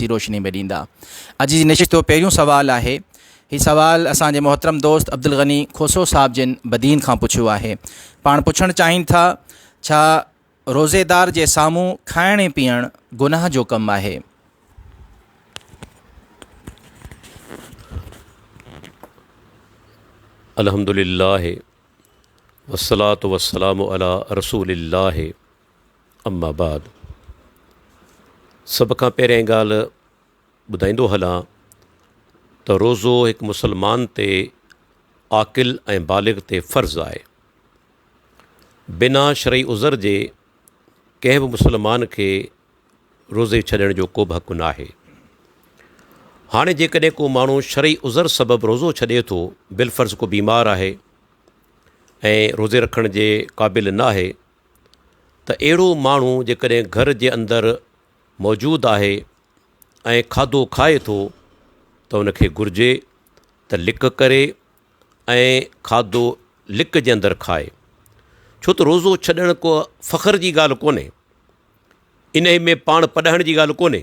جي روشني ۾ ڏيندا. اڄ جي نشست جو پهريون سوال آهي. هي سوال اسان جي محترم دوست عبدالغني کوسو صاحب جن بدين کان پڇيو آهي. پاڻ پڇڻ چاهين ٿا ڇا روزيدار جي سامهون کائڻ ۽ پيئڻ گناهه جو ڪم آهي؟ الحمد لله والصلاة والسلام علي رسول الله اما بعد سڀ کان پهرين ڳالهه ٻڌائيندو هلان ته روزو هڪ مسلمان تي عاقل ۽ بالغ تي فرض آهي. بنا شرعي عذر جي ڪنهن به مسلمان کي روزي ڇڏڻ جو ڪو به حق ناهي. هاڻي جيڪڏهن ڪو ماڻهو شرعي عذر سبب روزو ڇڏي ٿو، بالفرض ڪو بيمار آهي ۽ روزي رکڻ جي قابل ناهي ته اهڙو ماڻهو جيڪڏهن گهر جي اندر موجود آهي ۽ کاڌو کائي ٿو ته ان کي گهرجي ته لڪ ڪري ۽ کاڌو لڪ جي اندر کائي ڇو ته روزو ڇڏڻ ڪو فخر جي ڳالهه ڪونهي انهي ۾ پاڻ پڏائڻ جي ڳالهه ڪونهي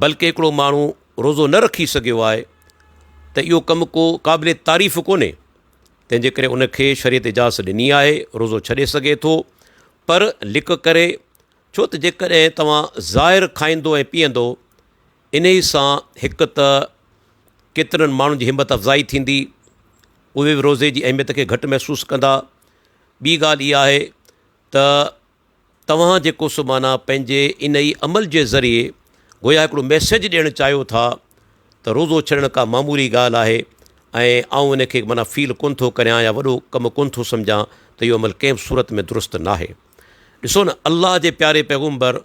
بلڪه هڪڙو ماڻهو روزو نه رکي سگهيو آهي ته اهو ڪم ڪو قابل تعريف ڪونهي تنهن جي ڪري ان کي شريعت اجازت ڏني آهي روزو ڇڏي سگهي ٿو پر لڪ ڪري ڇو ته جيڪڏهن توهان ظاهر کائيندو ۽ پيئندو انهي سان هڪ ته ڪيترن ماڻهن جي همت افزائي ٿيندي اهي به روزي جي اهميت کي گهٽ محسوس ڪندا ٻي ڳالهه اها آهي ته توهان جيڪو سو معنيٰ پنهنجي انهي عمل جي ذريعي گويا هڪڙو ميسيج ڏيڻ چاهيو ٿا ته روزو ڇڏڻ ڪا معمولي ڳالهه آهي ۽ آئون ان کي معنيٰ فيل ڪونه ٿو ڪريان يا وڏو ڪم ڪونه ٿو سمجهان ته اهو عمل ڪنهن به صورت ۾ درست ناهي ڏسو نه الله جي پياري پيغمبر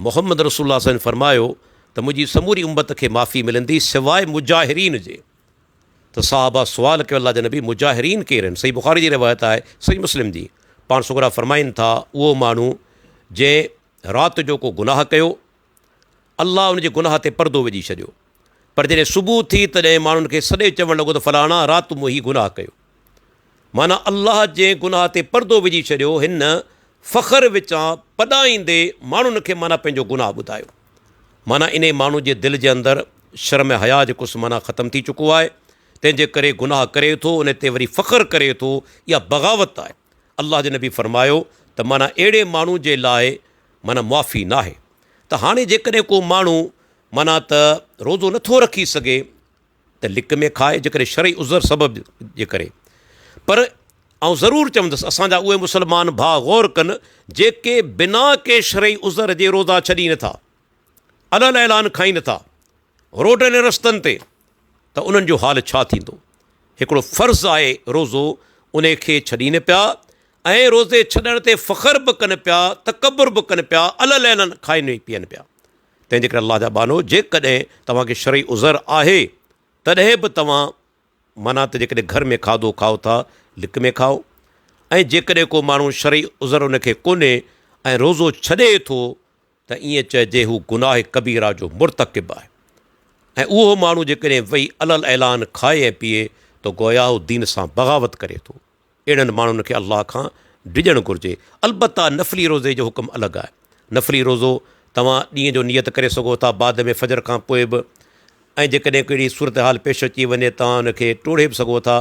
محمد رسول الله صلعم فرمايو ته منهنجي سموري امت کي معافي ملندي سواء مجاهرين جي ته صحابه سوال ڪيو الله جا نبي مجاهرين ڪير آهن صحيح بخاري جي روايت آهي صحيح مسلم جي پاڻ سڳورا فرمائن ٿا اهو ماڻهو جنهن رات جو ڪو گناهه ڪيو الله ان جي گناهه تي پردو وجهي ڇڏيو پر جڏهن صبح ٿي تڏهن ماڻهن کي سڏي چوڻ لڳو ته فلاڻا رات مون هي گناهه ڪيو. معنيٰ الله جنهن گناهه تي پردو وجهي ڇڏيو هن فخر وچان پڏائيندي ماڻهن کي معنيٰ پنهنجو گناهه ٻڌايو. معنيٰ انهي ماڻهو جي دل جي اندر شرم حياء جيڪو سو معنيٰ ختم ٿي چڪو آهي تنهن جي ڪري گناهه ڪري ٿو ان تي وري فخر ڪري ٿو اها بغاوت آهي. الله جي نبي فرمايو ته معنيٰ اهڙي ماڻهو جي لاء معنيٰ معافي ناهي. ته هاڻي جيڪڏهن ڪو ماڻهو معنيٰ ته روزو نٿو رکي سگهي ته لڪ ۾ کائي جيڪڏهن شرعي عذر سبب جي ڪري پر آئون ضرور چوندس اسان جا اهي مسلمان ڀاء غور ڪن جيڪي بنا ڪنهن شرعي عذر جي روزا ڇڏين ٿا علل اعلان کائين ٿا روڊن ۽ رستن تي ته انهن جو حال ڇا ٿيندو هڪڙو فرض آهي روزو ان کي ڇڏين پيا ۽ روزي ڇڏڻ تي فخر به ڪن پيا تڪبر به ڪن پيا علل اعلان کائين پيئن پيا تنهن جي ڪري الله جا ٻانهو جيڪڏهن توهان کي شرعي عذر آهي تڏهن به توهان معنيٰ ته جيڪڏهن گهر ۾ کاڌو کائو ٿا لڪ ۾ کائو ۽ جيڪڏهن ڪو ماڻهو شرعي عذر ان کي ڪونهي ۽ روزو ڇڏي ٿو ته ائين چئجي هو گناهه ڪبيره جو مرتڪب آهي ۽ اهو ماڻهو جيڪڏهن وئي علل اعلان کائي ۽ پيئي ته گويا هو دين سان بغاوت ڪري ٿو. اهڙن ماڻهن کي الله کان ڊڄڻ گهرجي. البته نفلي روزي جو حڪم الڳ آهي. نفلي روزو توهان ڏينهن جو نيت ڪري سگهو ٿا بعد ۾ فجر کان پوء به ۽ جيڪڏهن ڪهڙي صورتحال پيش اچي وڃي توهان ان کي ٽوڙي به سگهو ٿا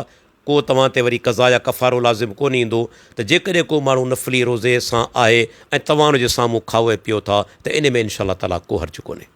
ڪو توهان تي وري قضا يا ڪفارو لازم ڪونه ايندو ته جيڪڏهن ڪو ماڻهو نفلي روزي سان آهي ۽ توهان ان جي سامهون کائو ۽ پيئو ٿا ته ان ۾ انشاء الله تعاليٰ ڪو حرج ڪونهي.